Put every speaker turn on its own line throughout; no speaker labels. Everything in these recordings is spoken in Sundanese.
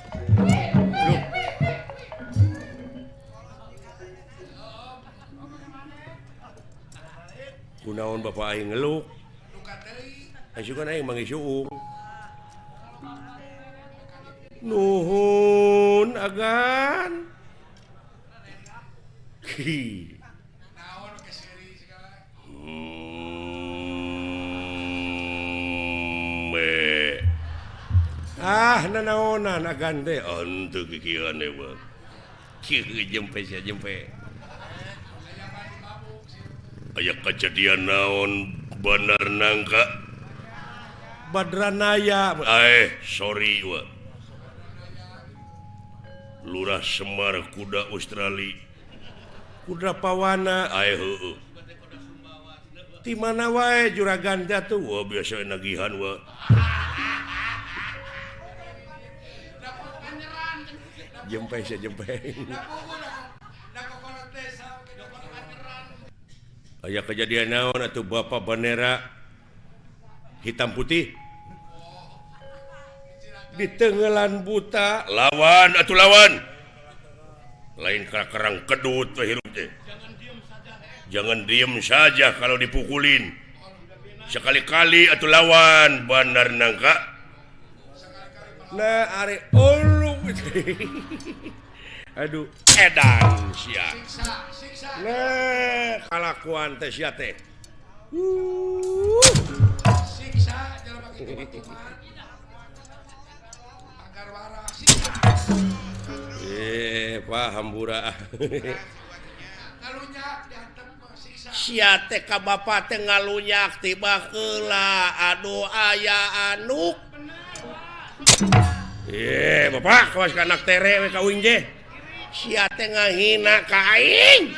Loh. Kunaon bapak aing ngeluk? Asukan aing manggih suung. Nuhun agan. Hi. Ah nanaonan agan teh henteu kikieuan we. Kieu jempe sia jempe. Aya kejadian naon Bandar Nangka? Badranaya. Sorry we. Lurah Semar kuda Australia. Kuda Pawana. Heueuh. Ti mana wae juragan teh atuh? Wah biasa nagihan we. Jempe sia jempe. Aya kejadian naon atuh bapak bendera hitam putih ditenggelan buta lawan atuh lawan lain kerang kedut we hirup teh. Jangan diem saja kalau dipukulin. Sekali-kali atuh lawan Bandar Nangka. Nah are ulu. Aduh edan sia. Nah kalakuan teh sia teh.
Siksa jelema kitu mah. Agar waras siksa.
Pak hambura.
Ngalunyak diantem siksa.
Sia teh ka bapa teh ngalunyak tiba heula. Aduh aya anuk. Bapak kawas ka anak tere we ka uing teh. Sia teh ngahina ka aing.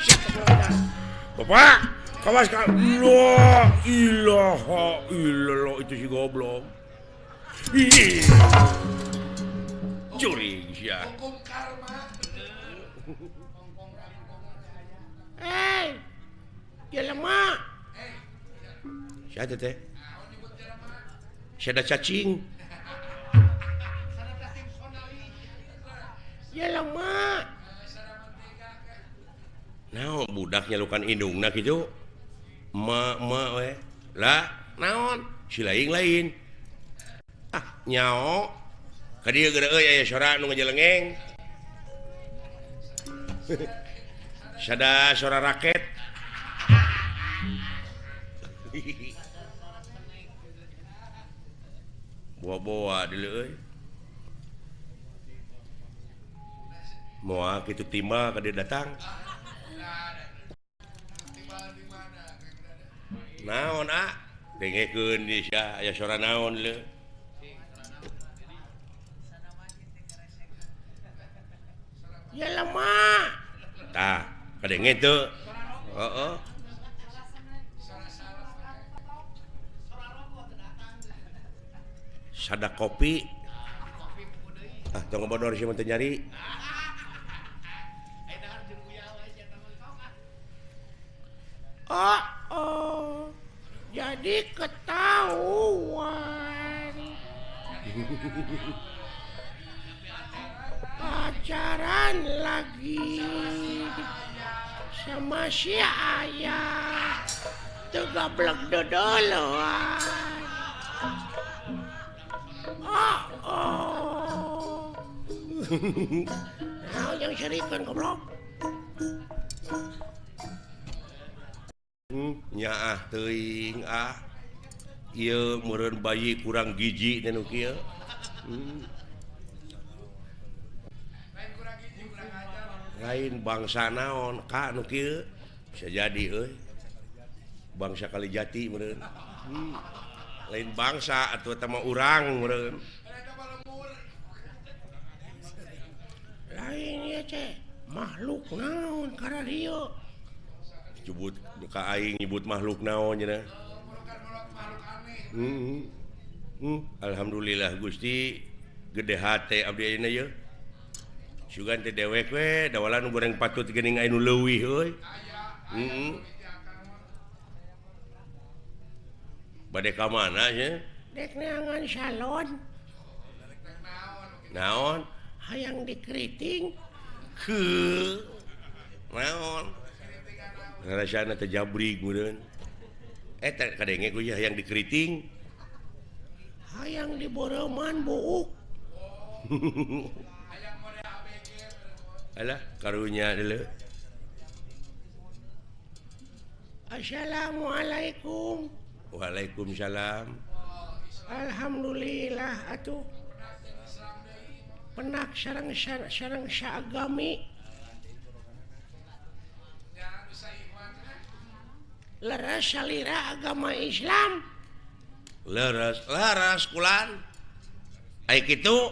Bapak kawas ka la ilaha illallah itu si goblok. Ih. Jurig sia.
Hukum karma.
Eh. Jelema. Sia teh teh. Sia da cacing. Jelema. Naon budak nyalukan indungna kitu? Ma ma we. Lah, naon? Si lain-lain. Ah, nyao. Ka dieu geura euy aya sora nu ngajelengeng. Sada sora raket. Boa-boa deuleu euy. Moal kitu timbal ka dieu datang. Naon ah? Dengekeun di sia aya sora naon leu. Ya lemah. Tah, kadenge teu. Heeh. Sada kopi. Ah, tong ngebodor sia mah teu nyari. Oh, oh. Jadi ketahuan. Pacaran lagi sama si ayah. Tuh goblok dodoloan. Oh, oh. Nah, yang serikan goblok. Nyaah teuing ah. Ieu meureun bayi kurang gizi teh nu kieu. Lain bangsa naon ka nu kieu bisa jadi euy. Bangsa Kalijati meureun. Lain bangsa atuh eta mah urang meureun. Lain ieu teh makhluk naon kararieu. Nyebut ka aing nyebut makhluk naon cenah. Alhamdulillah Gusti gede hate abdi ayeuna yeuh. Sugan teh dewek we dawalan goreng patut geuning aya nu leuwih euy. Heeh. Bade ka mana nya? Dek neangan salon. Naon? Hayang dikeriting ke naon ngarasana teh jabrig meureun eta kadenge ku hayang dikeriting hayang diboreuman buuk alah karunya deuleu. Assalamualaikum. Waalaikumsalam. Alhamdulillah atuh penak sareng sareng saagami leres salira agama Islam leres leres kulan ai kitu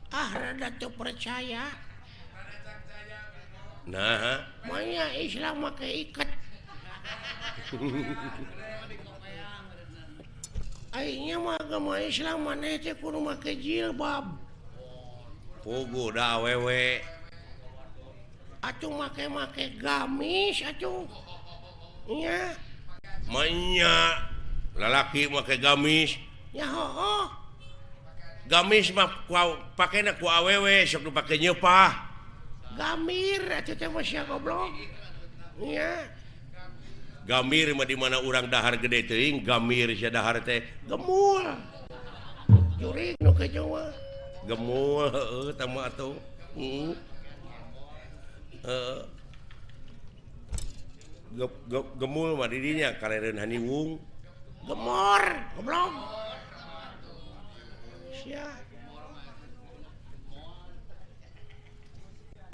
ah rada teu percaya nah manya Islam make iket aingnya mah agama Islam maneh teh kudu make jilbab puguh da awewe atuh make-make gamis atuh nya manya lalaki make gamis nya hooh gamis mah pakena ku awewe sok dipake nyeupah gamir atuh teh mah sia goblok nya gamir mah di mana urang dahar gede teuing gamir sia dahar teh gemul jurig nu kejo mah gemul heueuh tah mah atuh heeh gemul mah di dinya karereun haniwung gemor goblok sia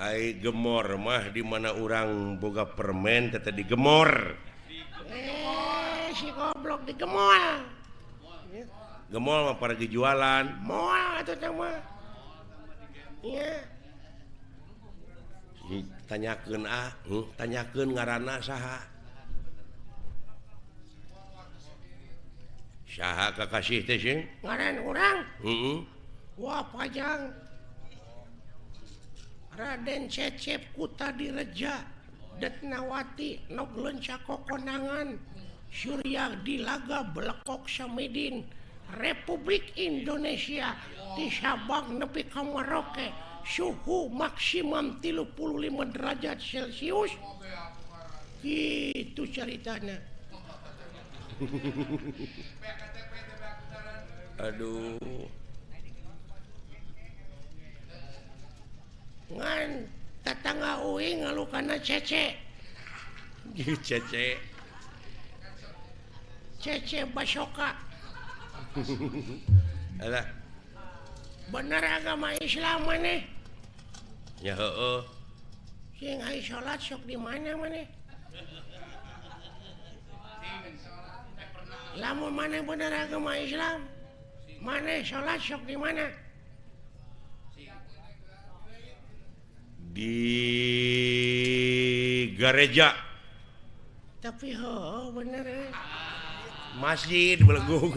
ai gemor mah di mana urang boga permen teh tadi gemor si goblok digemol gemol mah para jualan moal atuh teh mah nya tanyakeun ah tanyakeun ngaranna saha saha kakasih teh sing ngaran urang heeh wah pajang Raden Cecep Kutadireja Detnawati nog leunca kokonangan Surya Dilaga Belekok Samidin Republik Indonesia di Sabang nepi ka Merauke suhu maksimum 35 derajat Celcius gitu ceritanya. Aduh ngan tetangga uing ngalukana cece cece cece basoka. Alah bener agama Islam maneh ya heueuh sing ai salat sok di mana maneh lamun maneh bener agama Islam maneh salat sok di mana di gereja tapi heueuh bener masjid belegung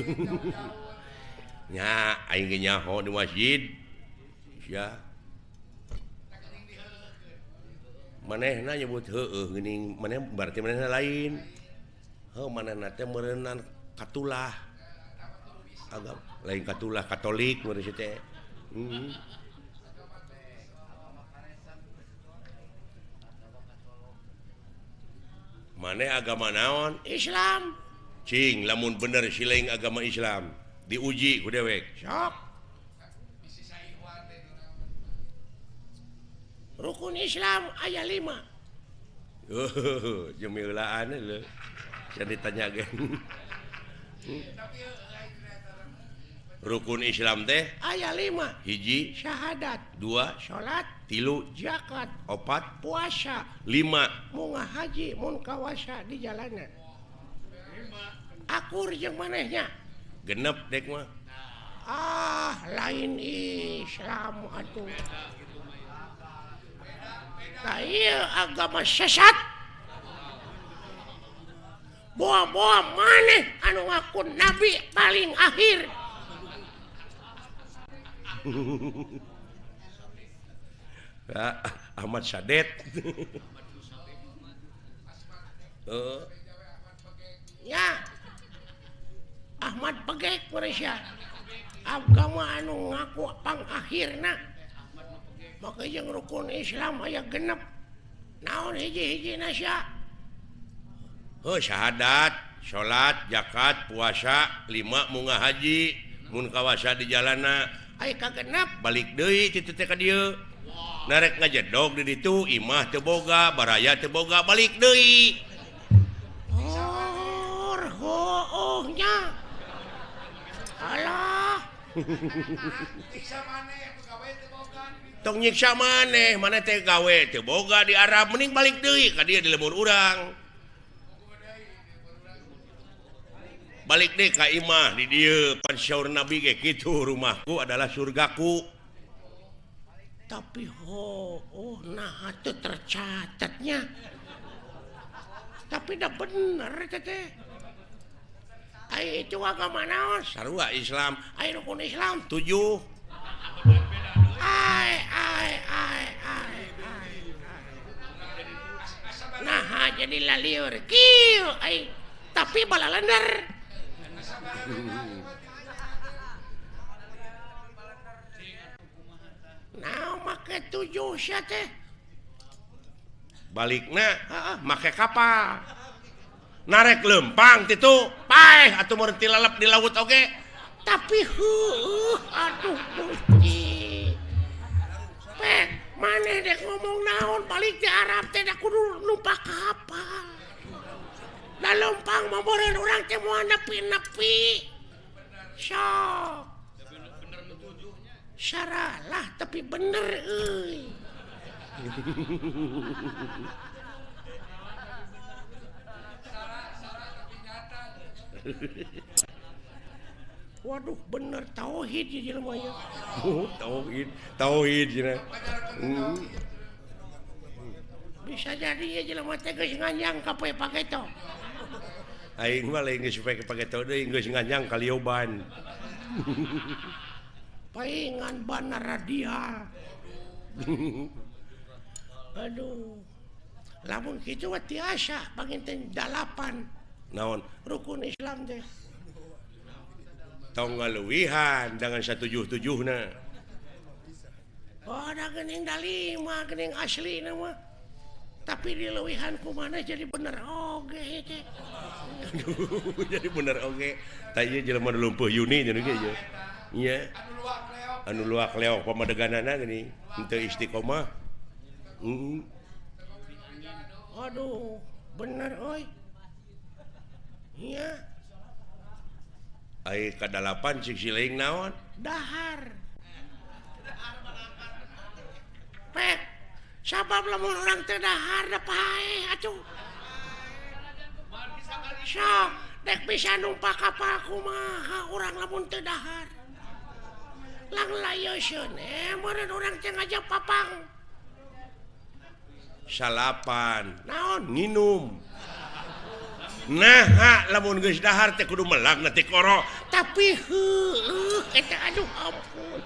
nya aing ge nyaho di masjid sia manehna nyebut heueuh geuning maneh berarti manehna lain heuh manehna teh meureunnan katulah agama lain katulah Katolik meureun si teh maneh agama naon Islam cing lamun bener siling agama Islam diuji ku dewek sok rukun Islam aya 5 jemilaan lho sia ditanya ge rukun Islam teh aya 5 hiji syahadat 2 salat 3 zakat 4 puasa 5 munga haji mun kawasa di jalanan akur jeung manehnya genep dek mah ah lain Islam atuh tah ieu agama sesat boa-boa maneh anu ngaku nabi paling akhir. Ahmad Sadet. Ya Ahmad Pegek Malaysia agama anu ngaku pangakhirna Maka jeung rukun Islam aya genep. Naon hiji-hijina sia? Heuh syahadat, salat, zakat, puasa, 5 munga haji, mun kawasa di jalana. Aya kagenep balik deui kitu teh ka dieu. Narek ngajedog di ditu imah teu boga, baraya teu boga, balik deui. Oh, hooh nya. Alah.
Nyiksa maneh gawe teu boga.
Tong nyiksa maneh, maneh teh gawe teu boga di Arab, mending balik deui ka dieu di lembur urang. Balik deui ka imah di dieu, pan syaur Nabi ge kitu, rumahku adalah surgaku. Tapi oh nah itu tercatatnya. Tapi dah bener teh. Ai itu agama naon? Sarua Islam. Ai rukun Islam 7. Ai ai ai ai. Nah jadi lalieur kieu ai tapi balalender. Nah make 7 sia teh. Balikna heeh make kapal. Narek lempang titu, paeh atuh mun tilalep di laut oge. Tapi heueuh aduh Gusti. Pek maneh dek ngomong naon balik di Arab teh da kudu numpak kapal. Da lempang mah meureun urang teh moal nepi-nepi. Sok. Saralah tapi bener euy. Waduh bener tauhid ieu jelema ieu. Tauhid, tauhid cenah. Bisa jadi ieu jelema teh geus nganjang ka poe pageto. Aing mah lain geus poe pageto deui geus nganjang ka lioban. Paingan bana radial. Aduh. Lamun kitu mah tiasa panginten 8. Naon? Rukun Islam teh. Tong ngaluwihan dengan 177na. Oh, da geuning da 5 geuning aslina mah. Tapi dileuwihan kumaha jadi bener oge teh. Aduh, jadi bener oge. Tah ieu jelema nu lumpuh Yuni cenah ge ieu. Nya. Anu luak leok pamadeganana geuning henteu istiqomah. Aduh, bener euy. Nya. Ai ka-8 cik siling naon? Dahar. Pek, sabab lamun urang teu dahar da paeh atuh. Sok, dek bisa numpak kapal kumaha urang lamun teu dahar. Lang layoseun meureun urang teh ngajak papang. Salapan, naon nginum. Nah, lamun geus dahar teh kudu melak na tikoro. Tapi heueuh eta aduh ampun.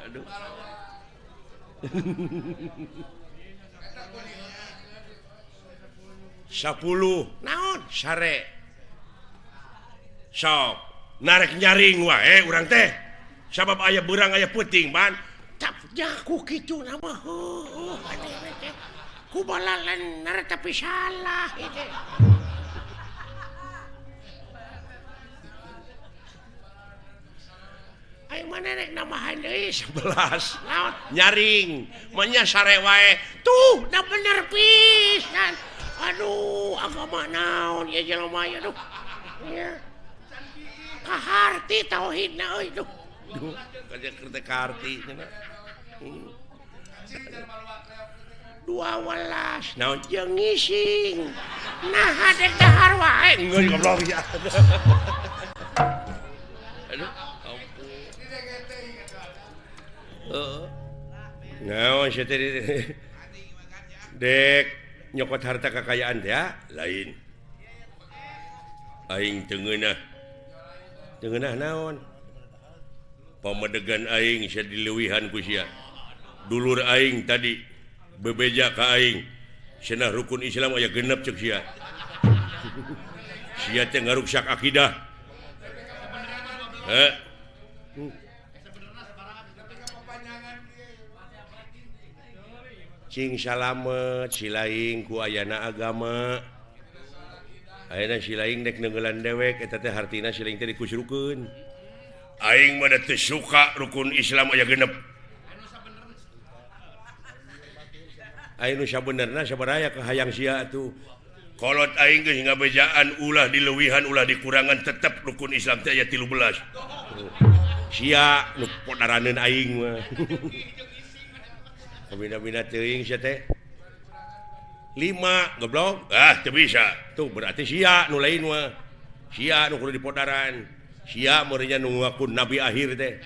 Aduh. 10 naon sare. Sok narek nyaring wae urang teh. Sabab aya beurang aya peuting ban. Jaku kitu nama heueuh teh. Ku balalener tapi salah ieu. Ayo mana rek nambahan deui 11. Naon nyaring, mah sare wae. Tuh, da bener pisan. Aduh, agama naon ieu jelema ieu aduh. Nya. Kaharti tauhidna euy duh. Duh, kaja kaharti cenah. 12 naon jeung ngising. Nah dek dahar wae. Geus goblok ya. Aduh, ampun. Heeh. Naon sia teh dek nyokot harta kekayaan teh ya? Lain. Aing teu ngeunah. Teu ngeunah naon? Pamedegan aing sia dileuwihan ku sia. Dulur aing tadi bebeja ka aing. Cenah rukun Islam aya genep ceuk sia. Sia teh ngaruksak akidah. Heh. Cing salamet silaing ku ayana agama. Ayeuna silaing dek neunggelan dewek eta teh hartina silaing teh dikusrukeun. Aing mah teu suka rukun Islam aya genep. Aing nu sabenerna sabaraya ka hayang sia atuh. Kolot aing geus ngabejaan ulah dileuwihan ulah dikurangan tetep rukun Islam teh aya 13. Sia nu podaraneun aing mah. Kabina-bina teuing sia teh. 5 goblok. Ah teu bisa. Tuh berarti sia nu lain mah. Sia nu kudu dipodaran. Sia meureunnya nu ngaku nabi akhir teh.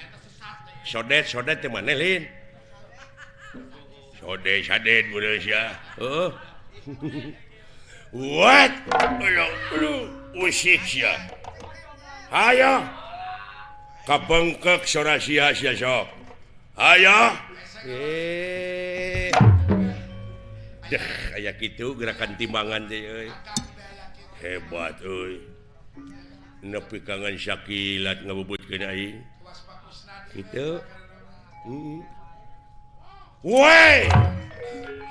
Sodet-sodet teh maneh lain. Sodet sadet meureun sia. Heuh. What? Aduh, usik sia. Hayo. Kabengkek sora sia sia sok. Hayo. Deh, aya kitu gerakan timbangan teh euy. Hebat euy. Nepi kangen sakilat ngabubutkeun aing. Kitu. Heeh. Woi.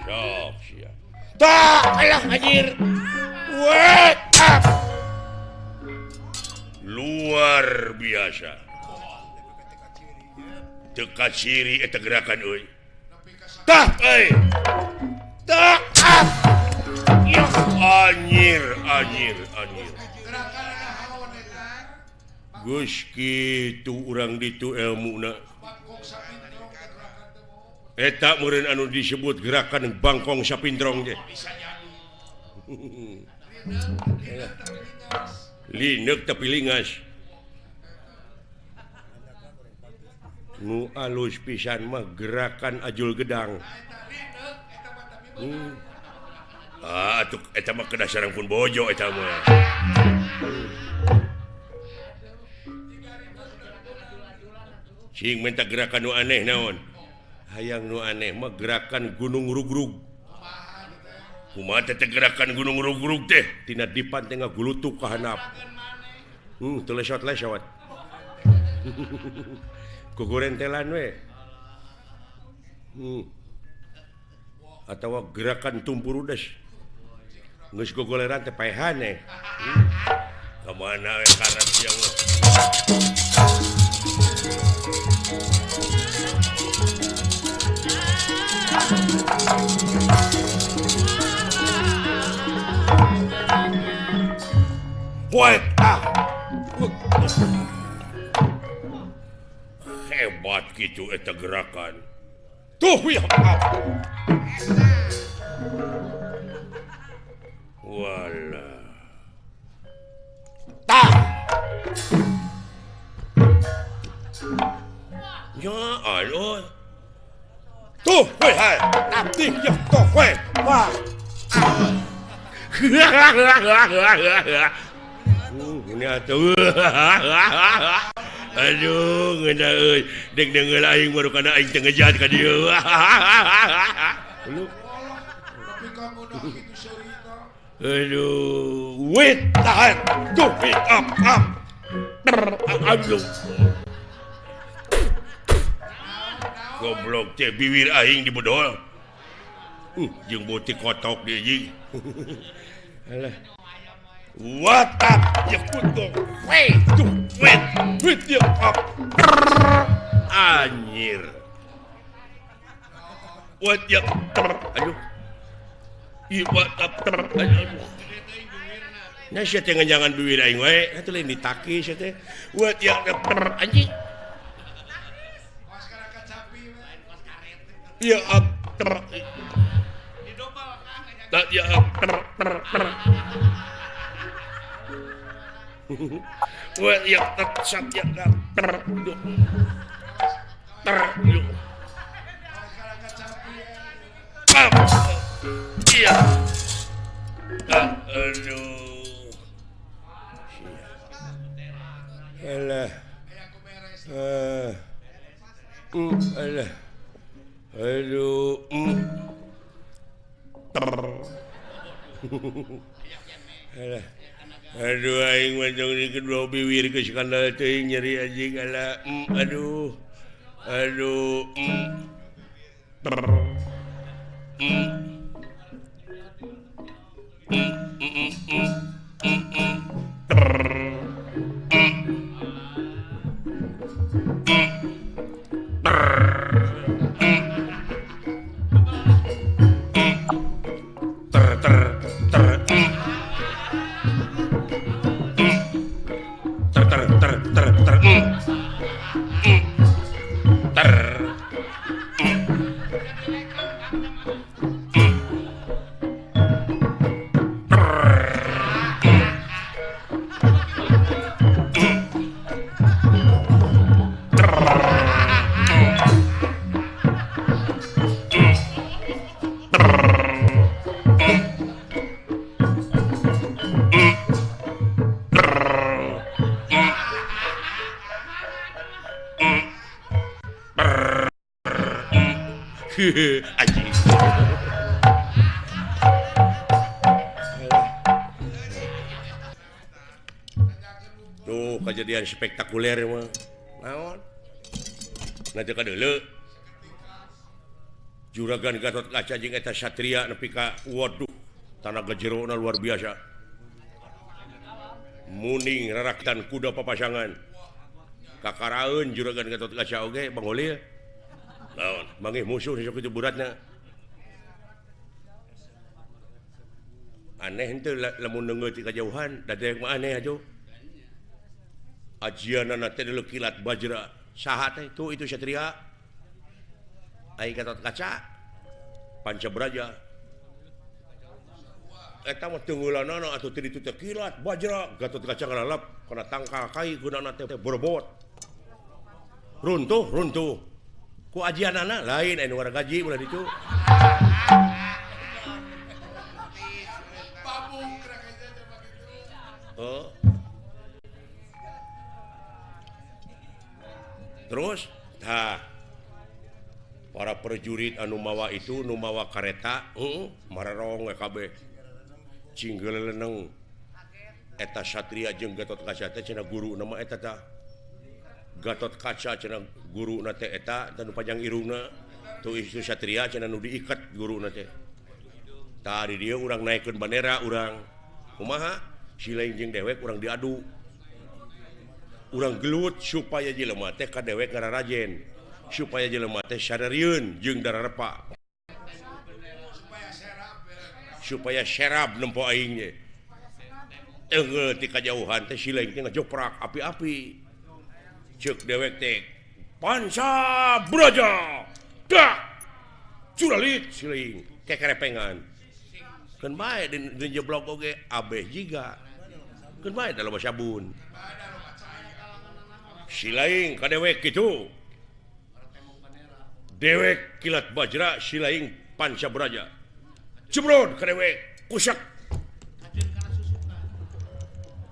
Sok sia. Tak alah anjir. Woi. Luar biasa. Teka ciri eta gerakan euy. Tah euy. Tah. Ya anjir, anjir, anjir. Geus kitu urang ditu elmuna. Eta meureun anu disebut gerakan bangkong sapindrong teh. Lineuk tapi lingas. Nu alus pisan mah gerakan ajul gedang. Ah, atuh eta mah kedah sareng pun bojo eta mah. Cing minta gerakan nu aneh naon? Hayang nu aneh mah gerakan gunung rugrug. Kumaha teh gerakan gunung rugrug teh? Tina dipan teh ngagulutuk ka handap. Teu lesot-lesot. Kugurentelan we. Atawa gerakan tumpurudes. Geus gogoleran teh paehan eh. Ka mana we karat sia mah. Woi, ah. Hebat gitu eta gerakan. Tuh ya. Wala. Tah. Ya Allah. Tuh, woi, hai. Abdi ya tuh, woi. Wah. Ini atuh. Aduh, ngeunah euy. Deg deungeul aing baru kana aing teu ngejat ka dieu. Aduh, wait, tahan. Tuh, wait, up, up. Aduh. Goblok teh biwir aing dibedol. Jeung beuti kotok deui anjing. Alah. What up? Ya kutu. Wait, tuh, wait, wait, ya up. Anjir. What ya? Aduh. Ih, what up? Aduh. Nah, sia teh nganjangan biwir aing wae, atuh lain ditaki sia teh. What ya? Anjing. Ya up. Tak ya up. Wah, ya ter ya ter ter iya. Aduh. Alah. Alah. Aduh. Ter. Alah. Aduh aing mah tong dikedua biwir geus kandal teuing nyeri anjing ala. Aduh. Aduh. Anjing. Tuh kejadian spektakuler mah. Naon? Nanti ka deuleu. Juragan Gatot Kaca jeung eta satria nepi ka waduh, tanaga jerona luar biasa. Muning raraktan kuda papasangan. Kakaraeun Juragan Gatot Kaca oge Bang Holil. Naon, manggih musuh sok kitu beratna. Aneh henteu lamun neungeut ti kajauhan, da dewek mah aneh atuh. Ajianana teh deuleu kilat bajra. Saha teh? Tuh itu satria. Ai Gatot Kaca Panca Braja. Eta mah teungeulanana atuh teu ditu teh kilat bajra. Gatot Kaca ngalalap kana tangkal kai gunana teh borbot. Runtuh, runtuh. Ku ajianana lain anu wargaji ulah ditu. Oh. Terus tah para prajurit anu mawa itu nu mawa kareta, mararong we kabeh. Cinggeleneng eta satria jeung Gatot Kaca teh cenah guru nama eta tah. Gatot Kaca cenah guruna teh eta tah nu panjang irungna tuh itu satria cenah nu diikat guruna teh. Tah di dieu urang naikeun bandera urang. Kumaha? Si lain jeung dewek urang diadu. Urang gelut supaya jelema teh ka dewek ngararajen, supaya jelema teh sadarieun jeung dararepa. Supaya serab nempo aing ge. Teunggeul ti kajauhan teh si lain teh ngajoprak api-api. Ceuk dewek teh Panca Braja. Dak. Curalit si lain kekerepengan. Keun bae di jeblok oge abeh jiga. Keun bae da loba sabun. Si lain ka dewek kitu. Dewek kilat bajra, si lain Panca Braja. Jebrod ka dewek kusak.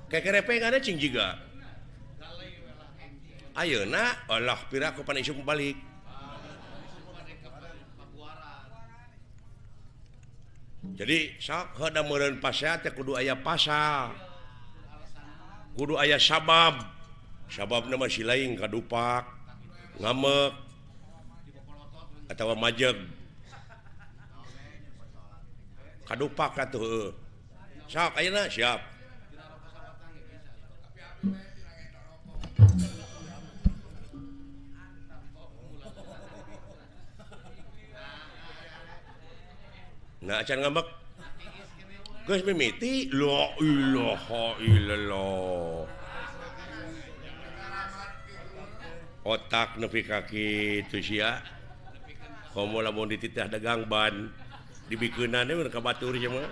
Kekerepengan cing jiga. Ayeuna Allah piraku pan isuk balik. Jadi sok heuda meureun pasea teh kudu aya pasal. Kudu aya sabab. Sababna mah si lain kadupak, ngamek atawa majeg. Kadupak atuh heueuh. Sok ayeuna siap. Nah, acan ngambek. Geus mimiti la ilaha illallah. Otak nepi ka kitu sia. Komo lamun dititah dagang ban dibikeunana we ka batur sia mah.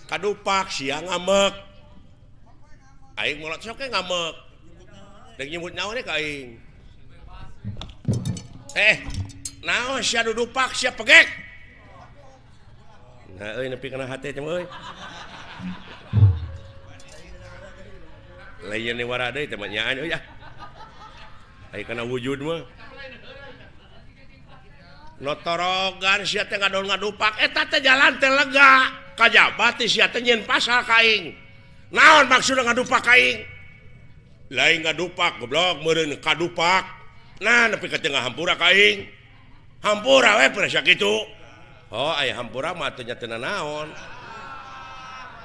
Kadupak sia ngambek. Aing molot sok ge ngambek. Deuk nyebut naon ka aing. Naon sia dudupak sia pegek. Nah euy nepi kana hate teh euy. Lain wara deui teh mah nyaan euy ah. Ai kana wujud mah. Notorogan sia teh ngadon ngadupak eta teh jalan teh lega. Kajaba teh sia teh nyieun pasal ka aing. Naon maksudna ngadupak ka aing? Lain ngadupak goblok meureun kadupak. Nah nepi ka tengah hampura ka aing. Hampura we pernah sakitu. Oh aya hampura mah teh nya teu naon.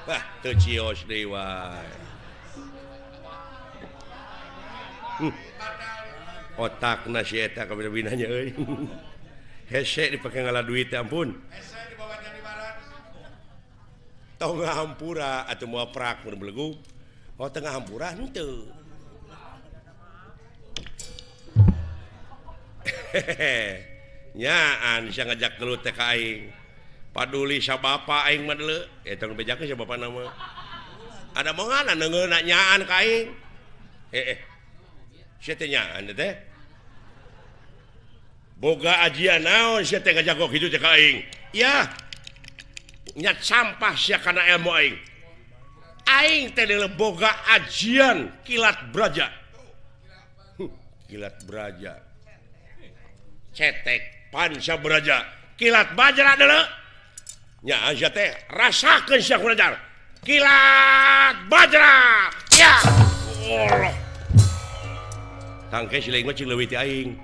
Wah teu cios deui wae. Otakna si eta kabina-binanya euy. Hese dipake ngala duit ampun.
Hese dibawa jadi barat.
Tong hampura atuh moal prak mun belegug. Oh tengah hampura henteu. Nyaan sia ngajak gelut teh ka aing. Paduli sa bapa aing mah deuleu. Eta nu bejakeun sa bapana mah. Ada mongan neungeuna nyaan ka aing. Sia teh nyaan teh. Boga ajian naon sia teh ngajago kitu teh ka aing. Yah. Nya sampah sia kana ilmu aing. Aing teh deuleu boga ajian kilat braja. Kilat braja. Cetek panca braja. Kilat bajra deuleu. Nya sia teh rasakeun sia ku ajar. Kilat bajra. Ya. Allah. Tangke si leuwih mah cing leuwih ti aing.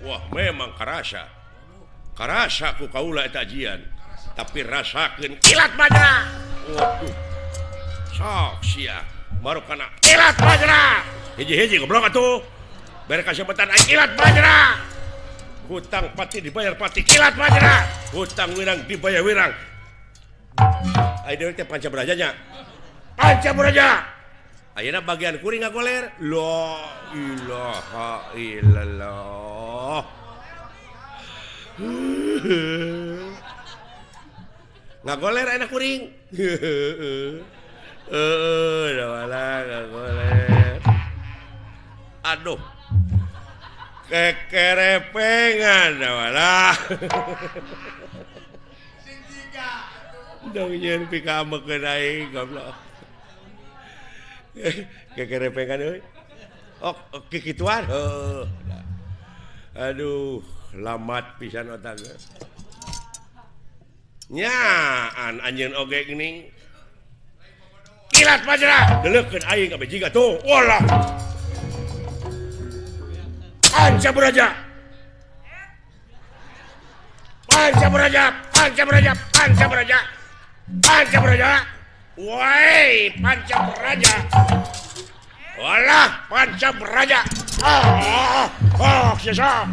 Wah memang karasa. Karasa ku kaula eta ajian. Tapi rasakeun kilat bajra. Waduh. Sok sia baru kana kilat bajra. Hiji-hiji goblok atuh. Bere kasepetan aing kilat bajra. Hutang pati dibayar pati kilat bajra. Hutang wirang dibayar wirang. Aing deui teh panca braja nya. Panca braja. Ayeuna bagian kuring ngagoler. La ilaha illallah. Ngagoler ayeuna kuring. Heeh, dah ngagoler. Aduh. Kekerepengan dah.
Sing tiga.
Dong nyeun pikamekeun aing goblok. Kekerepengan euy. Oh, kikituan. Heuh. Aduh, lamat pisan otak. Nyaan anjeun oge geuning. Kilat bajra, deuleukeun aing abe jiga tuh. Walah. Panca braja. Panca braja, panca braja, panca braja. Panca braja. Woi, panca braja. Walah, panca braja. Ah, ah, sia.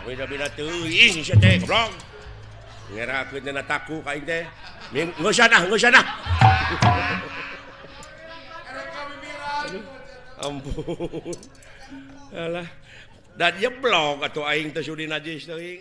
Beda-beda teuing sia teh goblok. Ngerakeun dina taku ka aing teh. Geus ah, geus ah. Ampun. Alah, dan jeblok atuh aing teh sudi najis teuing.